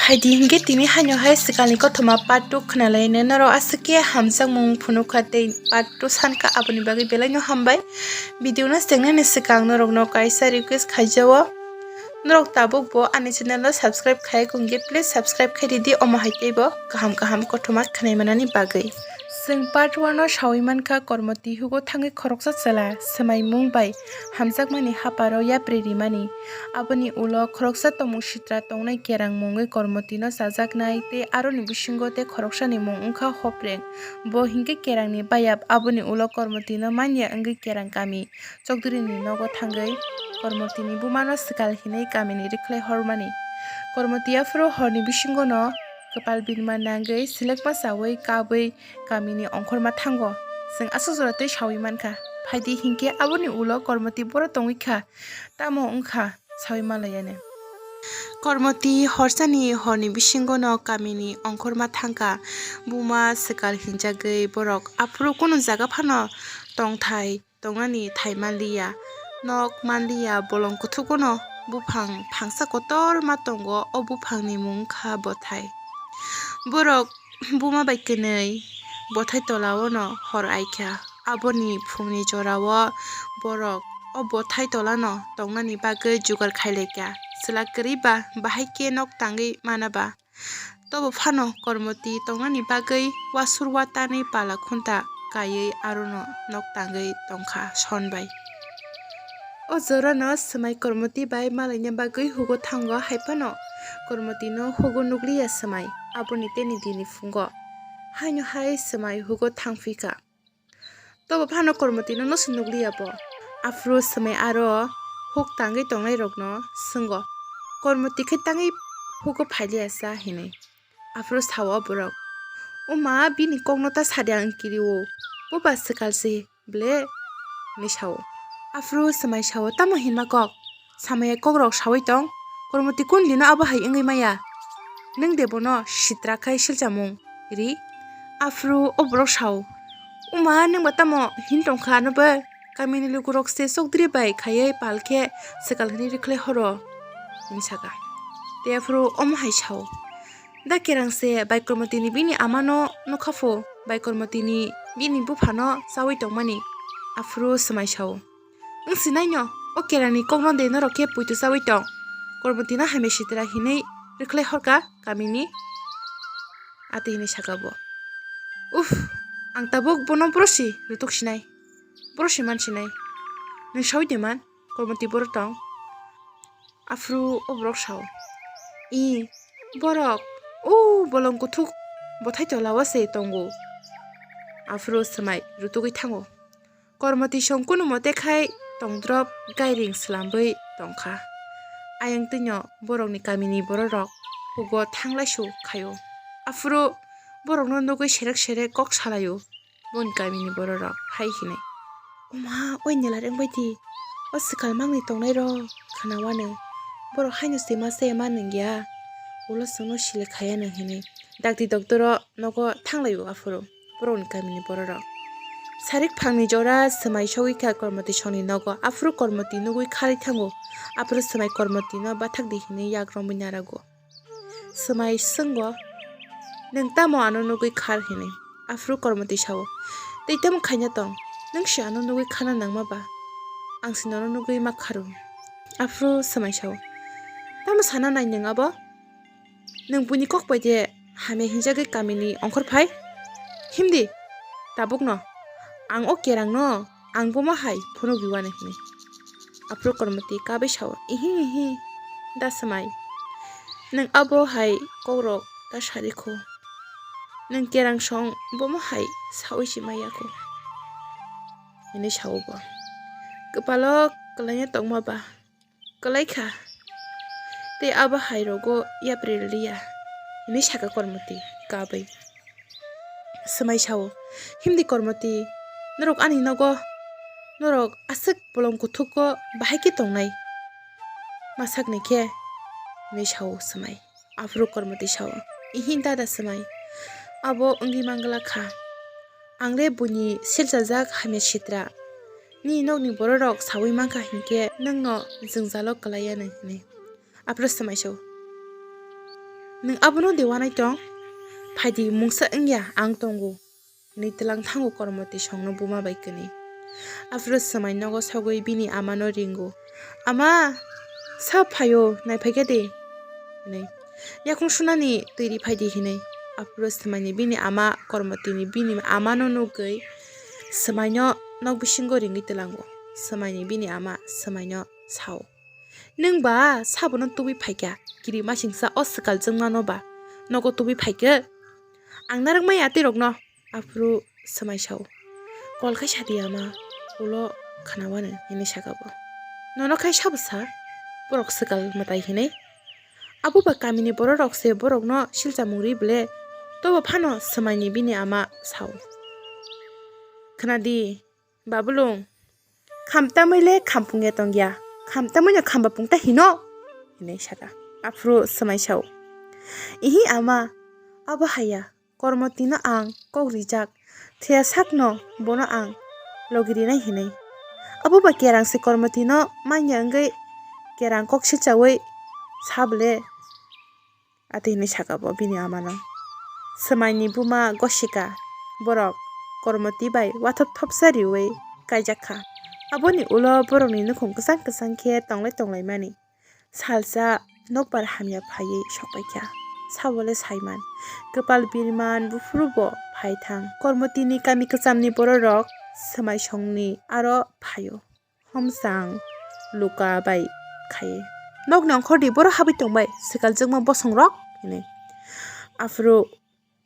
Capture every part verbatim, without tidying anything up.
Haidi hinkhe tini haino hai swkangni kothoma part two khwnalaino norok aswk khe hamjakmung phunukha tei part two sankha, aboni bagwi belaino hambai. Video no chengnani swkang norokno kaisa request khaijao, norok tabuk bo ani channel o subscribe khai kungkhe please subscribe khai ridi, omo hai teibo kaham kaham kothoma khwnai manani bagwi. Chwng part one o sawi mankha, Kormoti hugo thangwi khoroksa chwla swmaimung bai hamjakmani haparo yapri rimani. Aboni ulo khoroksa tongmung sitra tongnai kerang mungwi Kormotino chajaknai tei aroni bisingo tei khoroksani mung wngkha Hopreng. Bo hinkhe kerangni bayap, aboni ulo Kormotino manya wngwi kerang kami Chokdrini nogo thangwi Kormotini bumano swkal hinwi kamini rwkhlai hormani. Kormoti aphuru horni bisingono kwpal binma nangwi selekma chawi kabwi kamini ongkhorma thango. Chwng aswk jora tei sawi mankha. Phaidi hinkhe aboni ulo Kormoti boro tongwi kha, tamo wngkha sawi manlaiyani. Kormoti horsani horni bisingono kamini ongkhorma thangkha. Buma swkal hinjagwi borok aphuru kunu jaga phano tongthai tongnani thai manliya, nok manliya, bolong kuthugono buphang phangsa kotorma tongo, o buphangni mung wngkha bothai. Borok buma bai kwnwi bothai tolaono hor aikha. Aboni phungni jorao borok o bothai tolano tongnani bagwi jugar khailaikha. Chwla kwrwi ba bahai khe nok tangwi mana ba. Tobo phano Kormoti tongnani bagwi wasur watanwi pala khunta kaiwi arono nok tangwi tongkha son bai. O jorano swmai Kormoti bai malaina bagwi hugo thango, hai phano Kormotino hugo nukliya swmai aboni teni dini phungo. Haino hai swmai hugo thangphikha. Tobo phano Kormotino no se nukliya bo. Aphuru swmai aro huk tangwi tongnairokno swngo, "Kormoti khe tangwi hugo phailiya sa?" hinwi. Aphuru sao borok, "Oma, bini kokno ta sadi ang kiri-o, bo ba swkal se ble," hinwi sao. Aphuru swmai sao, "Tamo hinma kok? Samaya kokrok sawi tong, Kormoti kun dino abo hai wngwi maya? Nwng de bono sitra khai silchamung ri?" Aphuru o borok sao, "Oma, nwng ba tamo hin tong kha ano bai? Kamini lukurok se chokdri bai khaiwi pal khe swkal hinwi rwkhlai horo," hinwi saka. Tei aphuru omo hai sao, "Da kerang se bai Kormotini bini amano nukha pho, bai Kormotini bini buphano chawi tongmani." Aphuru swmai sao, "Wng sinaino, o kerangni kokno de norok khe puitu chawi tong. Kormotino hamya sitra hinwi rwkhlai horka kamini." Ati hinwi saka bo. "Uff, ang tabuk bono borosi rwtuk sinai, borosi man sinai. Nwng sawi de man, Kormoti boro tong?" Aphuru o borok sao, "I, borok o bolong kuthuk bothai tolao se tongo." Aphuru swmai rwtugwi thango. Kormoti song kunu mote khai tongdrop gairing swlambwi tongkha. Ayang twino borokni kamini bororok hugo thanglaisu khaio. Aphuru borokno nugwi serek serek kok salaio boni kamini bororok hai hinwi, "Oma, oi Nilareng bai di, o swkal mangni tongnairok khwnawano, borok haino se ma se ma nungya, ulo chwngno sile khayano," hinwi dakti doktoro nogo thanglaio aphuru. Borokni kamini bororok. Sarik phangni jora swmai sogwi kha Kormoti songni nogo. Aphuru Kormoti nugwi kharwi thango. Aphuru swmai Kormotino bathakdi hinwi yak romwi narago. Swmai swngo, "Nwng tamo ano nugwi khar?" hinwi. Aphuru Kormoti sao, "Tei tamo khaina tong? Nwng se ano nugwi khana nangma ba? Ang se nono nugwi ma kharo." Aphuru swmai sao, "Tamo sana nai nwng abo? Nwng buini kok bai de hamya hinjagwi kamini ongkhor phai? Himdi tabukno, ang o kerangno ang bomo hai phunukdi uanw," hinwi. Aphuru Kormoti kabwi sao, "Ihi, ihi, da swmai, nwng abo hai kokrok ta sadi kho. Nwng kerang song bomo hai saui si maya kho," hinwi sao bo. "Kwpalo kwlaina tongma ba?" "Kwlai kha. Tei abo hai rogo yapri liya," hinwi saka Kormoti kabwi. Swmai sao, "Himdi Kormoti, norok ani nogo, norok aswk bolong kuthuko bahai khe tongnai masakni khe?" hinwi sao swmai. Aphuru Kormoti sao, "Ihi dada swmai, abo wngwi mangla kha. Ang le buini siljajak hamya sitra. Nini nokni bororok saui mankha hinkhe nwngno jwngjalo kwlaiya nw hinwi." Aphuru swmai sao, Nwng abono de uanaitong? Phaidi, mungsa wngya, ang tongo, hwnwi tlang thango Kormoti songno buma bai kwnwi. Aphuru swmai nogo sogwi bini amano ringo, "Ama, sa phaio, naiphaikha de," hwnwi. "Yakung sunani twi ri phaidi," hwnwi. Aphuru swmaini bini ama Kormotini bini amano nugwi swmaino nok bisingo ringwi tlango. Swmaini bini ama swmaino sao, "Nwng ba sabono tubui phaikha, kirimasingsa o swkal jwngmano ba nogo tubui phaikha? Ang narwk maya twi rokno." Aphuru swmai sao, "Kol khai sadi ama, ulo khwnawano," hwnwi saka bo. "Nono khai sabo sa, borok swkal mwtai hwnwi? Abo ba kamini bororok se borokno silchamung ri ble, tobo phano swmaini bini ama sao." "Khwnadi, Babulung, khamtamwi le khampung ya tongya, khamtamwino khamba pungta hino?" hwnwi saka. Aphuru swmai sao, "Ihi ama, abo haya, Kormotino ang kok rijak, thwiya sakno bono ang logi rinai hinwi. Abo ba kerang se Kormotino manya wngwi kerang kok silchawi sa ble," ati hinwi saka bo bini amano. Swmaini buma gosika borok Kormoti bai wathop thopsa riwi kaijak kha. Aboni ulo borokni nukhung kwchang kwchang khe tonglai tonglaimani. Salsa nokbar hamya phaiwi sokpaikha. Sabole saiman, kwpal birman buphuru bo phaithang. Kormotini kami kwchamni bororok swmai songni aro phaio. Homsang luka bai khai, "Nokni ongkhordi, borok habwi tongbai, swkal jwkma bosongrok," hwnwi. Aphuru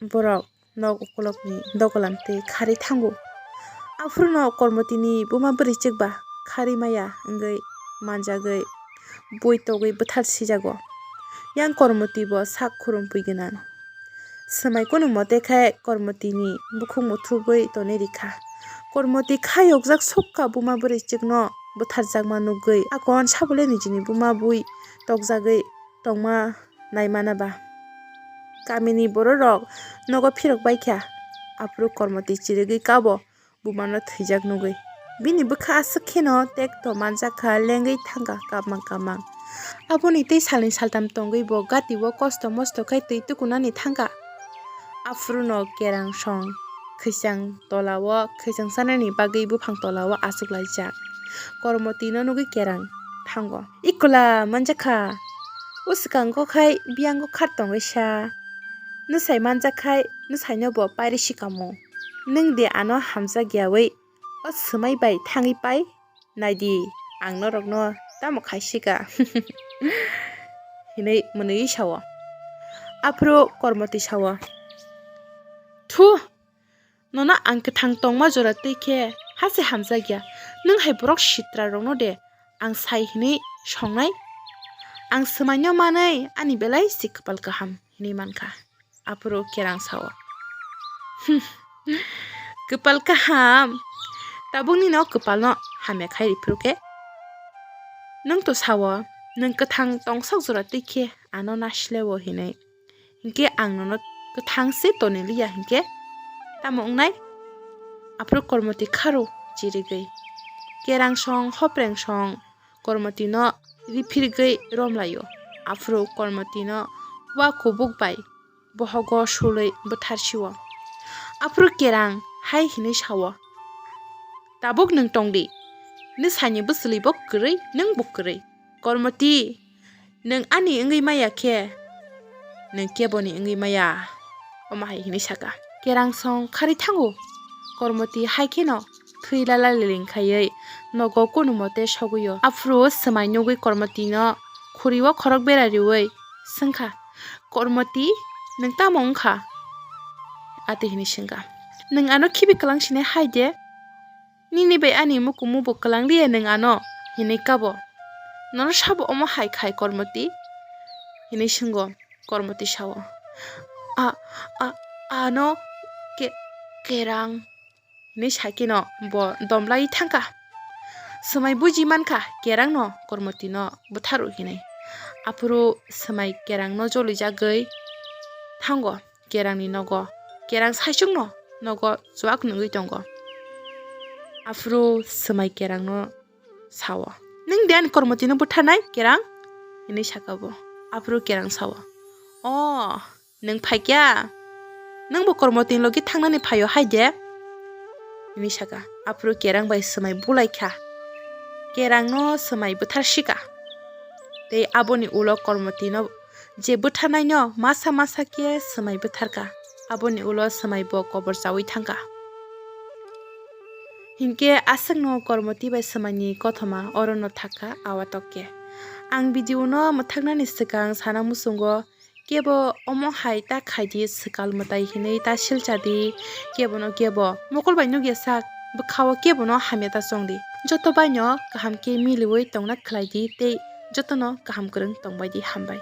borok nok ukulokni dogolam twi kharwi thango. Aphuruno Kormotini buma bwrwichwk ba kharwi maya wngwi manjagwi bui togwi bwthar sijago. Yang Kormoti bo sak khurumwi gwnang. Swmai kunu mote khe Kormotini bukhuk muthubwi tonwi rikha. Kormoti kha yokjak sukha buma bwrwichwkno bwtharjakma nugwi, akon sabole nijini buma bui tokjagwi tongma naimana ba. Kamini bororok nogo phirok baikha, aphuru Kormoti chirigwi kabo bumano thwijak nugwi. Bini bwkha aswk kheno tekto manjakha, lengwi thangkha kapmang kapmang. Aboni tei salni saltam tongwi bo gati o kosto mosto khai twi tukunani thangkha. Aphuruno kerang song khwichang tola o khwichang chanani bagwi buphang tola o achuk laijak. Kormoti no nugwi kerang thango. Ikula manjakha, o swkango khai biyango khar tongwi sa. Nwsai manjak khai nwsaino bo pairi sikamo. Nwng de ano hamjak yawi o swmai bai thangwi pai naidi, ang norokno tamo khai sika. Hinwi mwnwi sao. Aphuru Kormoti sao, "Thu, nono ang kwthang tongma jora twi khe hase hamjakya. Nwng hai borok sitra rokno de ang sai hinwi songnai? Ang swmaino manwi ani belai si kwpal kaham hinwi mankha." Aphuru kerang sao, "Hmm, kwpal kaham? Tabukni no kwpalno hamya khai riphrukhe? Nwng to sao, nwng kwthang tongsok jora twi khe ano nasileo hinwi. Hinkhe ang nono kwthang se toni liya hinkhe tamo wngnai?" Aphuru Kormoti kharo chirigwi kerang song hopreng song Kormoti no riphirgwi romlaio. Aphuru Kormoti no wa kubuk bai bohogo sulwi bwtharsio. Aphuru kerang hai hinwi sao, "Tabuk nwng tongdi, nwsani bwswlwi bo kwrwi, nwng bo kwrwi. Kormoti, nwng ani wngwi maya khe, nwng keboni wngwi maya." Omo hai hinwi saka. Kerang song kharwi thango. Kormoti hai kheno thwi lala liling khaiwi nogo kunu mote sogwio. Aphuru swmai nugwi Kormoti no khuri o khorok bera riwi swngkha, "Kormoti, nwng tamo wngkha?" Ati hinwi swngkha, "Nwng ano khibi kwlang sinai hai de? Nini bai ani mukumu bo kwlang liya nwng ano," hinwi kabo. "Nono sabo omo hai khai Kormoti?" hinwi swnggo. Kormoti sao, "A, a, ano ke-, kerang," hinwi saikhe no bo domlai thangkha. Swmai buji mankha kerang no Kormoti no bwtharu hinwi. Aphuru swmai kerang no jolijagwi thango kerang ni nogo. Kerang saichung no nogo chuak nungwi tongo. Aphuru swmai kerang no sao, "Nwng de ani Kormoti no bwtharnai, kerang?" hinwi saka bo. Aphuru kerang sao, O, nwng phaikya? Nwngbo Kormotini logi thangnani phaio hai de? Hinwi saka. Aphuru Kerang bai swmai bulaikha. Kerangno swmai bwtharsika. Tei aboni ulo Kormotino je bwtharnaino masa masa khe swmai bwtharka. Aboni ulo swmaibo kobor chaui thangka. Hinkhe aswkno Kormoti bai swmaini kothoma orono thakha awa tokke. Ang video no mwthaknani swkang sana muchungo kebo omo hai ta khaidi swkal mwtai hinwi ta silchadi, kebono kebo mokol bai nukya sak bwkhao kebono hamya ta chongdi. Joto baino kaham khe miliwi tongna khlaidi tei jotono kaham kwrwng tongbaidi hambai.